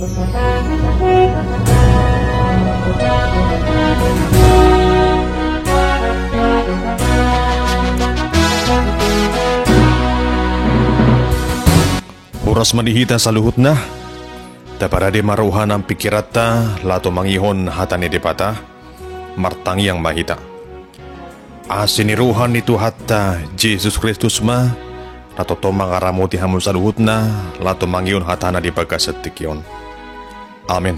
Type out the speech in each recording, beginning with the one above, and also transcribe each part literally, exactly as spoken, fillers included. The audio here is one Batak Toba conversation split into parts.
Horas ma di hita saluhutna. Taparade ma roha nang pingkiranta laho tumangihon hata ni Debata. Martangiang ma hita. Asi ni roha ni Tuhanta Jesus Kristus ma na tongtong mangaramoti hamu saluhutna laho tumangihon hatana di bagasan tingki on. Amen.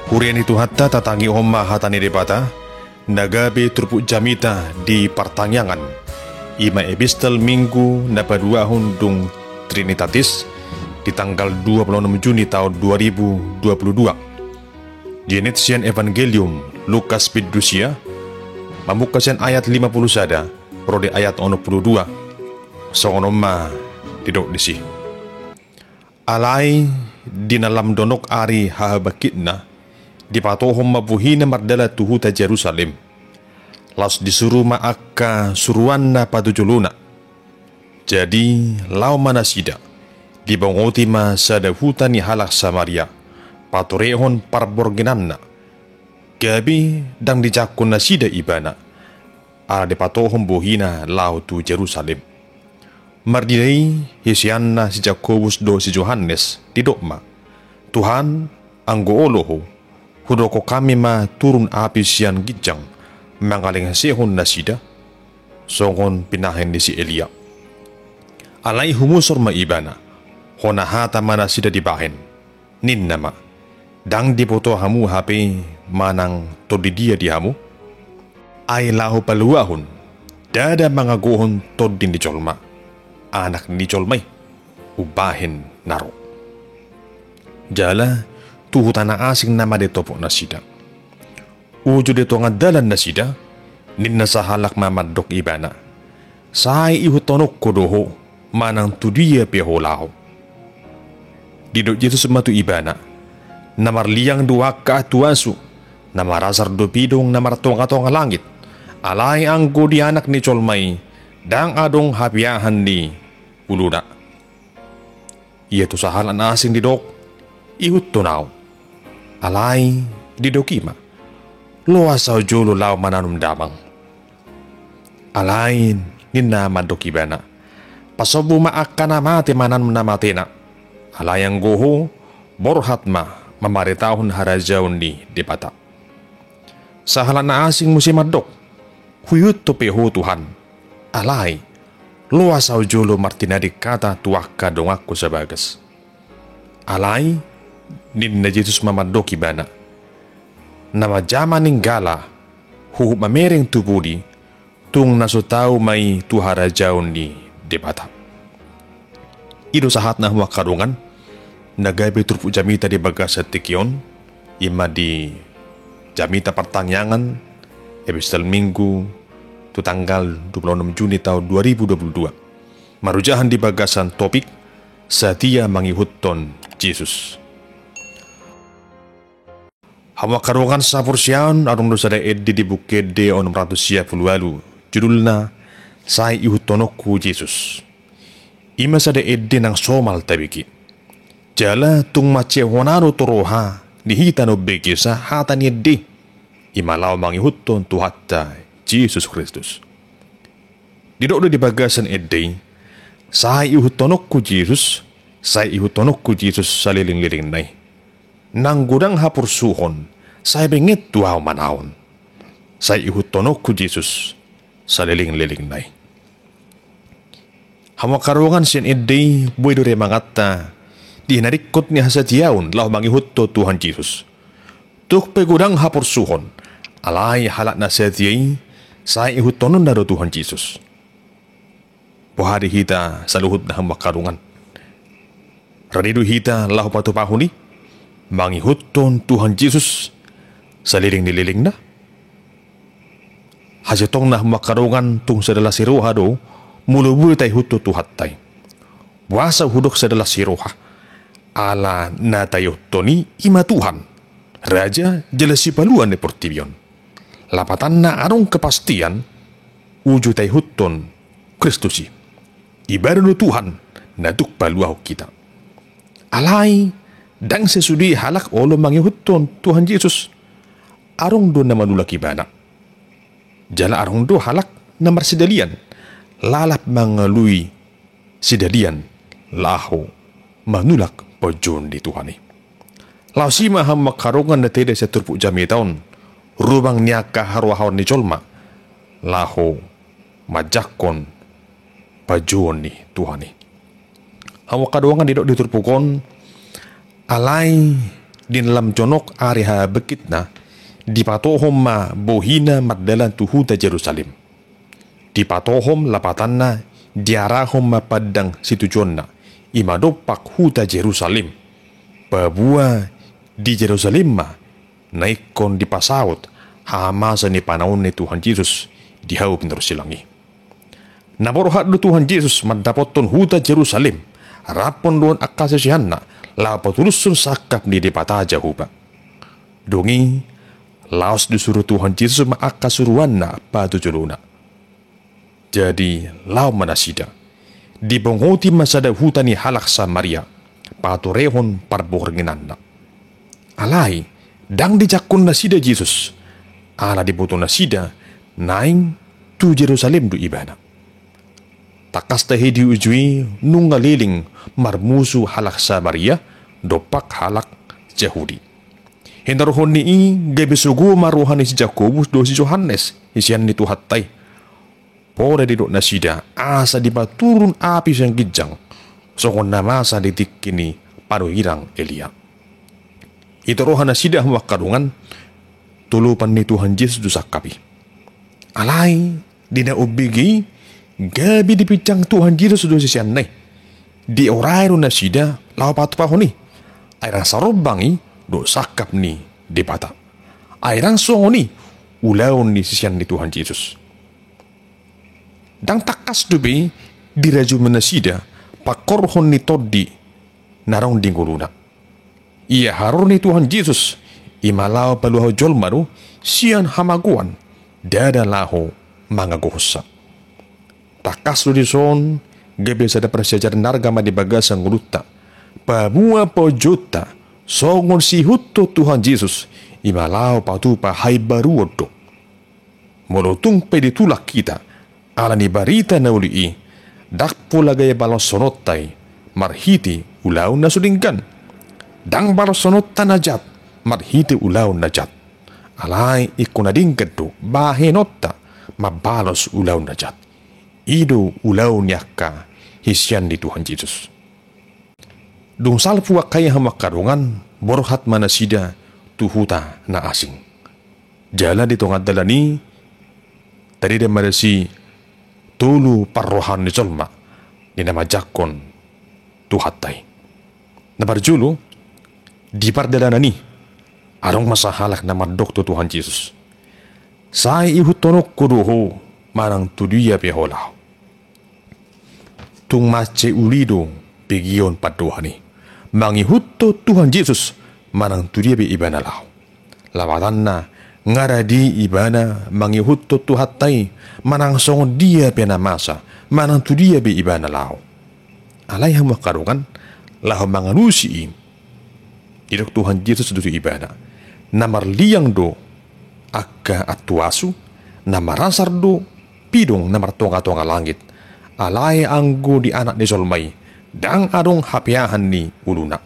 Huria ni Tuhanta, tatangihon ma hata ni Debata na gabe turpuk jamita di partangiangan. I ma epistel Minggu na paduahon dung Trinitatis di tanggal dua puluh enam Juni taon dua ribu dua puluh dua. Dienet sian Evangelium Lukas bindu sia, mamungka sian ayat lima puluh sada ro di ayat onom puluh dua. Songon on ma didok disi. Alai di na lam donok ari hahabangkitna, dipatohon ma bohina mardalan tu huta Jerusalem. Laos disuru ma angka suruanna patojolona. Jadi laho ma nasida, dibongoti ma sada huta ni halak Samaria, patorehon parborgenanna. Gabe ndang dijangkon nasida ibana, ala dipatohon bohina laho tu Jerusalem. Marnida i, hisianna si Jakobus dohot si Johannes, didok ma, Tuhan, anggo olo Ho, hudok hami ma turun api sian ginjang, mangalengsehon nasida, songon pinahen ni si Elia. Alai humusor ma ibana, hona hata ma nasida dibahen. Ninna ma, ndang diboto hamu hape manang tondi dia di hamu? Ai laho paluahon, ndada mangagohon Tondi ni jolma, Anak ni jolma i, umbahen na ro. Jala tu huta na asing nama ditopot nasida. Uju di tonga dalan nasida, ninna sahalak ma mandok ibana, sai ihuthononku do ho, manang tu dia pe ho laho. Didok Jesus ma tu ibana, na marliang do angka asu-asu, na marasar do pidong na martonga-tonga langit, alai anggo di Anak ni jolma i, ndang adong hapeahan ni uluna. Ia tu sahalak na asing didok, ihuthon ahu. Alai didok i ma, loas ahu jolo laho mananum damang. Alai ninna mandok ibana, pasombu ma angka na mate mananum na matena. Alai anggo ho, borhat ma mamaritahon harajaon ni Debata. Sahalak na asing muse mandok, huihut pe ho Tuhan. Alai, loas ahu jolo martinading hata tu angka donganku sabagas. Alai, ninna Jesus ma mandok ibana, na manjama ninggala, huhut mamereng tu pudi, tung na so tau ma i tu harajaon ni Debata. I do sahatna hamu angka dongan, na gabe turpuk jamita di bagasan tingki on, i ma di jamita partangiangan, epistel Minggu, tu tanggal dua puluh enam Juni taon dua ribu dua puluh dua. Marojahan di bagasan topik, satia mangihuthon Jesus. Hamu angka dongan saporseaon, adong do sada ende di Buku Ende onom ratus sia pulu ualu, judulna, Sai Ihuthononku Jesus. I ma sada ende nang somal tabege. Jala tung mansai hona do tu roha ni hita na umbegesa hata ni ende. I ma laho mangihuthon Tuhanta Jesus Kristus. Didok do di bagasan ende i, sai ihuthononku Jesus, sai ihuthononku Jesus saleleng-lelengna i. Nang godang haporsuhon, sai benget do ahu manaon. Sai ihuthononku Jesus saleleng-lelengna i. Hamu angka dongan, sian ende i boi do remanganta di hinaringkot ni hasatiaon laho mangihuthon Tuhan Jesus. Tung pe godang haporsuhon, alai halak na satia i, sai ihuthononna do Tuhan Jesus. Boha di hita saluhutna hamu angka dongan? Rade do hita laho patupahon i, mangihuthon Tuhan Jesus saleleng ni lelengna? Hasitongna hamu angka dongan, tung sada las ni roha do molo boi taihuthon Tuhanta i. Boasa hudok sada las ni roha? Ala na taihuthon i, i ma Tuhan, Raja jala Sipalua ni portibi on. Lapatanna adong kepastian, uju taihuthon Kristus i. Ibana do Tuhan na tuk paluahon hita. Alai, Ndang sasude halak olo mangihuthon Tuhan Jesus. Adong do na manulak ibana. Jala adong do halak na marsidalian, lalap mangalului sidalian laho manulak panjouon ni Tuhan i. Laos i ma hamu angka dongan na tedong sian turpuk jamita on, rumang ni angka harohaon ni jolma laho manjangkon panjouon ni Tuhan i. Hamu angka dongan, didok di turpuk on, alai di na lam jonok ari habangkitna, dipatohom ma bohina mardalan tu huta Jerusalem. Dipatohom lapatanna, diarahon ma pandang situjuonna, i ma dompak huta Jerusalem. Paboa di Jerusalem ma na ingkon dipasaut hamamasa ni panaon ni Tuhan Jesus di hau pinarsilang i. Na borhat do Tuhan Jesus mandapothon huta Jerusalem, rap dohot angka siseanna, laho patulushon sangkap ni Debata Jahowa. Dung i, laos disuru Tuhan Jesus ma angka suruanna patujolona. Jadi laho ma nasida. Dibongoti ma sada huta ni halak Samaria, paturehon parbornginanna. Alai ndang dijangkon nasida Jesus, ala diboto nasida naeng tu Jerusalem do ibana. Tangkas tahe di uju i nunga leleng marmusu halak Samaria dompak halak Jahudi. Hinarohon ni i gabe sogo ma roha ni si Jakobus dohot si Johannes, sisean ni Tuhanta i. Pola didok nasida asa dipaturun api sian ginjang, songon na masa di tingki ni panurirang Elia. Ito roha nasida hamu angka dongan, tolopan ni Tuhan Jesus do sangkap i. Alai di na umbege i, gabe dipinjang Tuhan Jesus do siseanna i. Diorai do nasida laho patupahon i. Ai ndang sarombang i dohot sangkap ni Debata. Ai ndang songon i ulaon ni sisean ni Tuhan Jesus. Ndang tangkas dope dirajumi nasida pangkorhon ni tondi na adong di ngoluna. Ia haroro ni Tuhan Jesus, i ma laho paluahon jolma do sian hamagoan, ndada laho mangagohonsa. Tangkas do dison gabe sada parsiajaran na arga ma di bagasan ngolunta. Paboa panjouonta songon siihuthon Tuhan Jesus, i ma laho patupa haimbaruon do. Molo tung pe ditulak hita ala ni barita na uli i, ndang pola gabe baloshononta i marhite ulaon na so denggan. Ndang baloshononta na jat marhite ulaon na jat. Alai ingkon na denggan do bahenonta mambalos ulaon na jat. I do ulaon ni angka sisean ni Tuhan Jesus. Dung salpu angka i hamu angka dongan, borhat ma nasida tu huta na asing. Jala di tonga dalan i, tarida ma disi tolu parrohaon ni jolma di na manjangkon Tuhanta i. Na parjolo, di pardalanan i adong ma sahalak na mandok tu Tuhan Jesus: Sai ihuthononku do Ho manang tu dia pe Ho laho. Tung mansai uli do begeon pandohan i, mangihuthon Tuhan Jesus manang tu dia pe ibana laho. Lapatanna, nga rade ibana mangihuthon Tuhanta i manang songon dia pe na masa, manang tu dia pe ibana laho. Alai hamu angka dongan, laho mangalusi i, didok Tuhan Jesus do tu ibana: Na marliang do angka antuasu, na marasar do pidong na martongatonga langit. Alai anggo di Anak ni jolma i, ndang adong hapeahan ni uluna.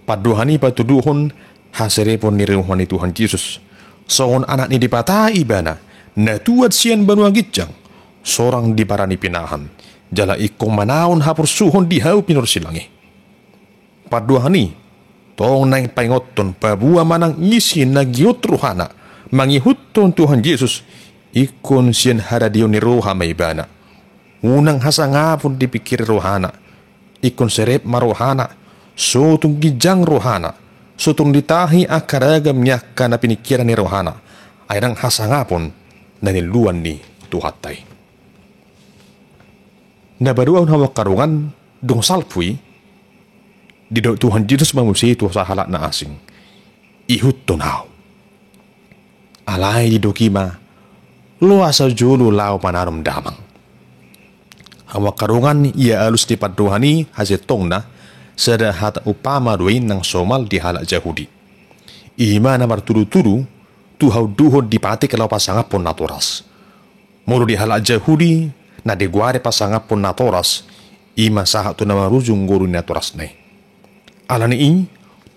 Pandohan i patuduhon haserepon ni roha ni Tuhan Jesus. Songon Anak ni Debata ibana, na tuat sian banua ginjang, sorang di bara ni pinahan, jala ingkon manaon haporsuhon di hau pinarsilang i. Pandohan i tong naeng paingothon paboa manang ise na giot rohana mangihuthon Tuhan Jesus, ingkon sian haradeon ni roha ma ibana. Unang hasangapon dipingkiri rohana. Ingkon serep ma rohana, so tung ginjang rohana, so tung ditahi angka ragam ni angka na piningkiran ni rohana, ai ndang hasangapon na niluluan ni Tuhanta i. Na paduahon hamu angka dongan, dung salpu i, didok Tuhan Jesus ma muse tu sahalak na asing: Ihuthon Ahu. Alai didok i ma: Loas Ahu jolo laho mananom damang. Hamu angka dongan, ia alus ni pandohan i hasintongna, Sada hata umpama do i nang somal di halak Jahudi. I ma na martudu-tudu tu haunduhon dipatik laho pasangaphon natoras. Molo di halak Jahudi, na digoari pasangaphon natoras, i ma sahat tu na marujung ngolu ni natorasna i. Alani i,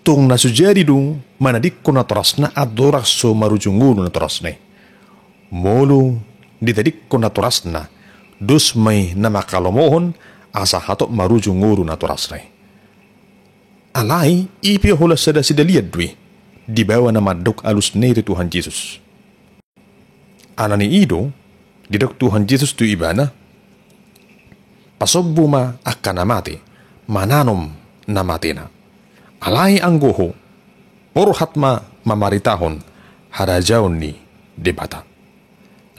tong na so jadi do manadingkon natorasna andorang so marujung ngolu natorasna i. Molo ditadingkon natorasna, dos ma i na mangkalomohon asa hatop marujung ngolu natorasna i. Alai i pe holan sada sidalian do i, dibawa na mandok alusna i tu Tuhan Jesus. Alani i do, didok Tuhan Jesus tu ibana, pasombu ma angka na mate, mananom na matena. Alai anggo ho, borhat ma mamaritahon harajaon ni Debata.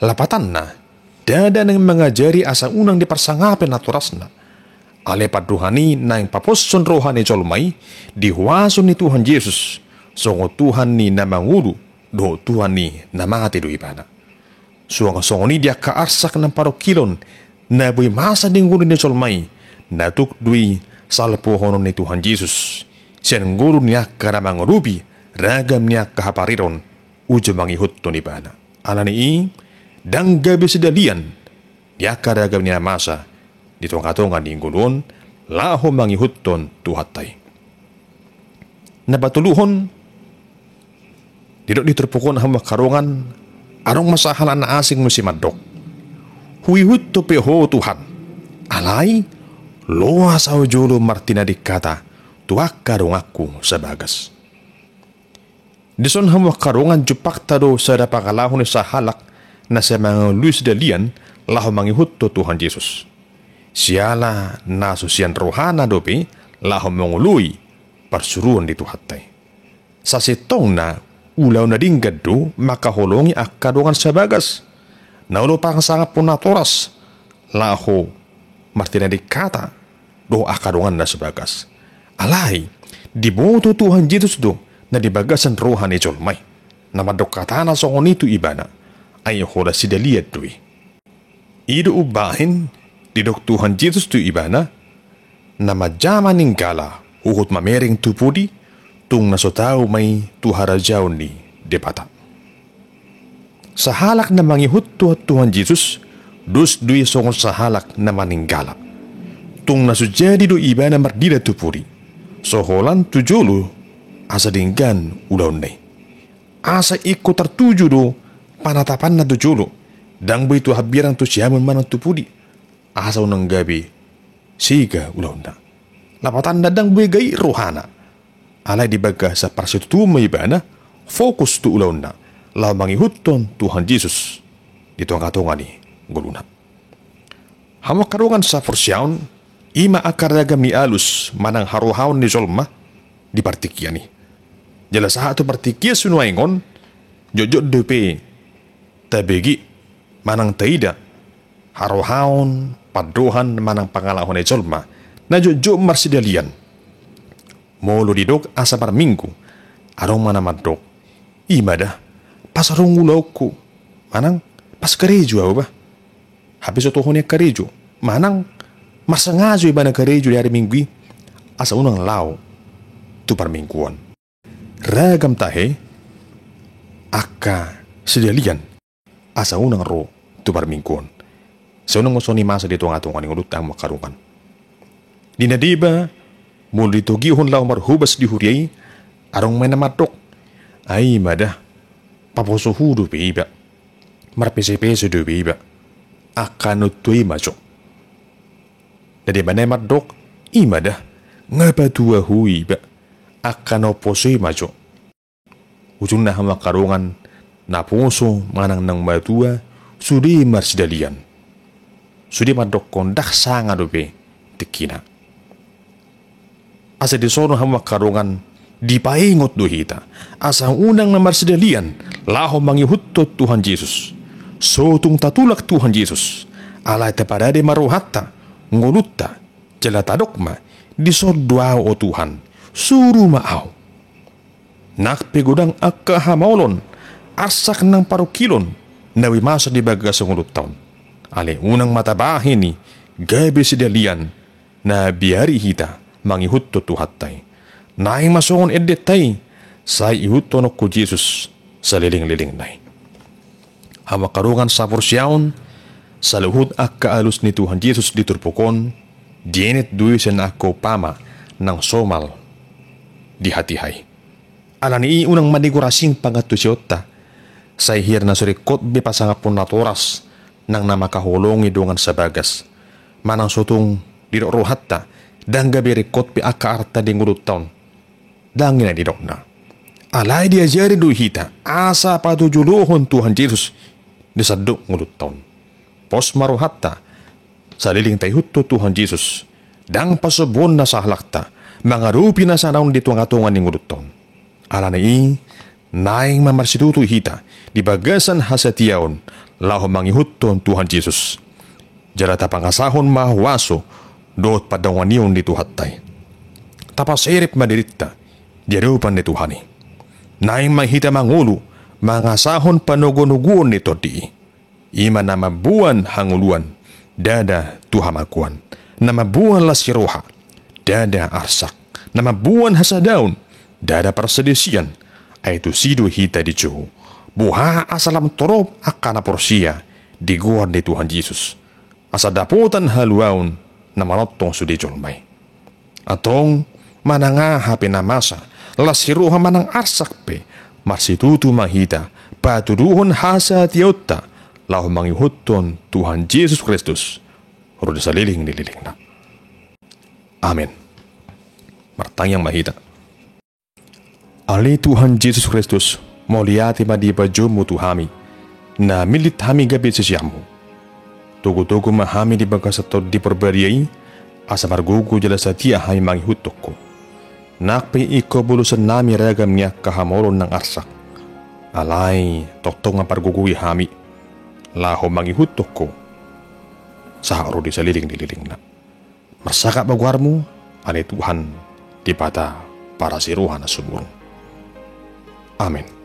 Lapatanna, ndada naeng mangajari asa unang diparsangapi natorasna. Alai pandohan i naeng paposhon roha ni jolma i, di huaso ni Tuhan Jesus, songon Tuhan ni na mangolu, dohot Tuhan ni na mate do ibana. Suang songon i di angka arsak nang parungkilon, na boi masa di ngolu ni jolma i, na tuk do i salpuhonon ni Tuhan Jesus. Sian ngolu ni angka na mangadopi, ragam ni angka hapareron, uju mangihuthon ibana. Alani i, ndang gabe sidalian, di angka ragam ni na masa, di tonga-tonga ni ngolu on, laho mangihuthon Tuhanta i. Na patoluhon, didok di turpuk on hamu angka dongan, adong ma sahalak na asing muse mandok. Huihuthon pe ho Tuhan. Alai, loas ahu jolo martinading hata, tu angka donganku sabagas. Dison hamu angka dongan jumpangta do sada pangalaho ni sahalak na sai mangalului sidalian laho mangihuthon Tuhan Jesus. Siala na so sian rohana dope laho mangoloi parsuruon ni Tuhanta i. Sasintongna ulaon na denggan do mangkaholongi angka dongan sabagas. Na olo pasangaphon natoras laho martinading hata dohot angka donganna sabagas. Alai, diboto Tuhan Jesus do na di bagasan roha ni jolma i. Na mandok hatana songon i tu ibana, ai holan sidalian do i. I do umbahen, didok Tuhan Jesus tu ibana, na manjama ninggala huhut mamereng tu pudi, tung na so tau ma i tu harajaon ni Debata. Sahalak na mangihuthon Tuhan Jesus, dos do i songon sahalak na maninggala. Tung na so jadi do ibana marnida tu pudi. So holan tu jolo asa denggan ulaonna i. Asa ingkon tartuju do panatapanna tu jolo. Ndang boi tu hambirang tu siamun manang tu pudi. Asa unang gabe sega ulaonna. Lapatanna ndang boi gabe rohana. Alai di bagasan parsitutuon ma ibana, fokus tu ulaonna, laho mangihuthon Tuhan Jesus di tonga-tonga ni ngoluna. Hamu angka dongan saporseaon, i ma angka ragam ni alus manang harohaon ni jolma di partingkian i. Jala sahat tu partingkian sinuaeng on, jotjot dope tabege manang taida harohaon, pandohan manang pangalaho ni jolma na jotjot marsidalian. Molo didok asa parminggu, adong ma na mandok, i ma da, pas adong ulaonku, manang pas karejo ahu bah. Hape so toho nian karejo, manang marsangajo ibana karejo di ari Minggu i, asa unang laho tu parmingguon. Ragam tahe angka sidalian asa unang ro tu parmingguon. Sai unang songon i masa di tonga-tonga ni ngolunta hamu angka dongan. Di na deba, molo ditogihon laho marhobas di huria i, adong ma na mandok, ai ma da, paposo hu dope iba, marpesepese dope iba, angka na tua i ma jo. Na deba nai mandok, i ma da, nga patua hu iba, angka na umposo i ma jo. Ujungna hamu angka dongan, na poso manang na matua, sude marsidalian. Sude mandokkon ndang sanga dope tingkina. Asa dison hamu angka dongan, dipaingot do hita, asa unang na marsidalian laho mangihuthon Tuhan Jesus. So tung tatulak Tuhan Jesus, alai taparade ma rohanta, ngolunta, jala tadok ma, dison do ahu o Tuhan, suru ma ahu. Nang pe godang angka hamaolon, arsak nang parungkilon, na boi masa di bagasan ngolunta on. Alai unang ma tabahen i gabe sidalian na biari hita mangihuthon Tuhanta i. Naeng ma songon endenta i, sai ihuthononku Jesus salelenglelengna i. Hamu angka dongan saporseaon, saluhut angka alus ni Tuhan Jesus di turpuk on, dienet do i sian angka umpama nang somal di hatiha i. Alani i unang manigor asing pangantusionta, sai hira na so ringkot be pasangaphon natoras nang na mangkaholongi dongan sabagas, manang so tung didok rohanta, ndang gabe ringkot be angka arta di ngolunta on. Ndang i na nidokna. Alai diajari do hita asa patujulohon Tuhan Jesus di sandok ngolunta on. Pos ma rohanta saleleng taihuthon Tuhan Jesus, ndang pasombuon na sahalakta, mangadopi na sanaon di tongatonga ni ngolunta on. Alani i, naeng ma marsitutu hita di bagasan hasatiaon laho mangihuthon Tuhan Jesus. Jala tapangasahon ma huaso dohot pandonganion ni Tuhanta i. Tapaserep ma dirinta di adopan ni Tuhan i. Naeng ma hita mangolu mangasahon panogunoguon ni Tondi i. I ma na mamboan hangoluan, ndada tu hamatangkuon. Na mamboan las ni roha, ndada arsak. Na mamboan hasadaon, ndada parsalisian. Ai tusi do hita dijou. Boha asa lam torop angka na porsea di goar ni Tuhan Jesus, asa dapotan haluaon na manongtong sude jolma i. Antong, manang aha pe na masa, las ni roha manang arsak pe, marsitutu ma hita patuduhon hasatiaonta laho mangihuthon Tuhan Jesus Kristus ro di salelenglelengna. Amen. Martangiang ma hita. Ale Tuhan Jesus Kristus, mauliate ma di pajouonmu tu hami, na millit hami gabe siseanmu. Togutogu ma hami di bagasan Tondi Parbadia i, asa margogo jala satia hami mangihuthon Ho. Nang pe ingkon bolosannami ragam ni angka hamaolon nang arsak, alai tongtong ma pargogoi hami laho mangihuthon Ho sahat ro di salelenglelengna. Marsangkap ma goarmu, ale Tuhan, Debata parasi roha na sumurung. Amen.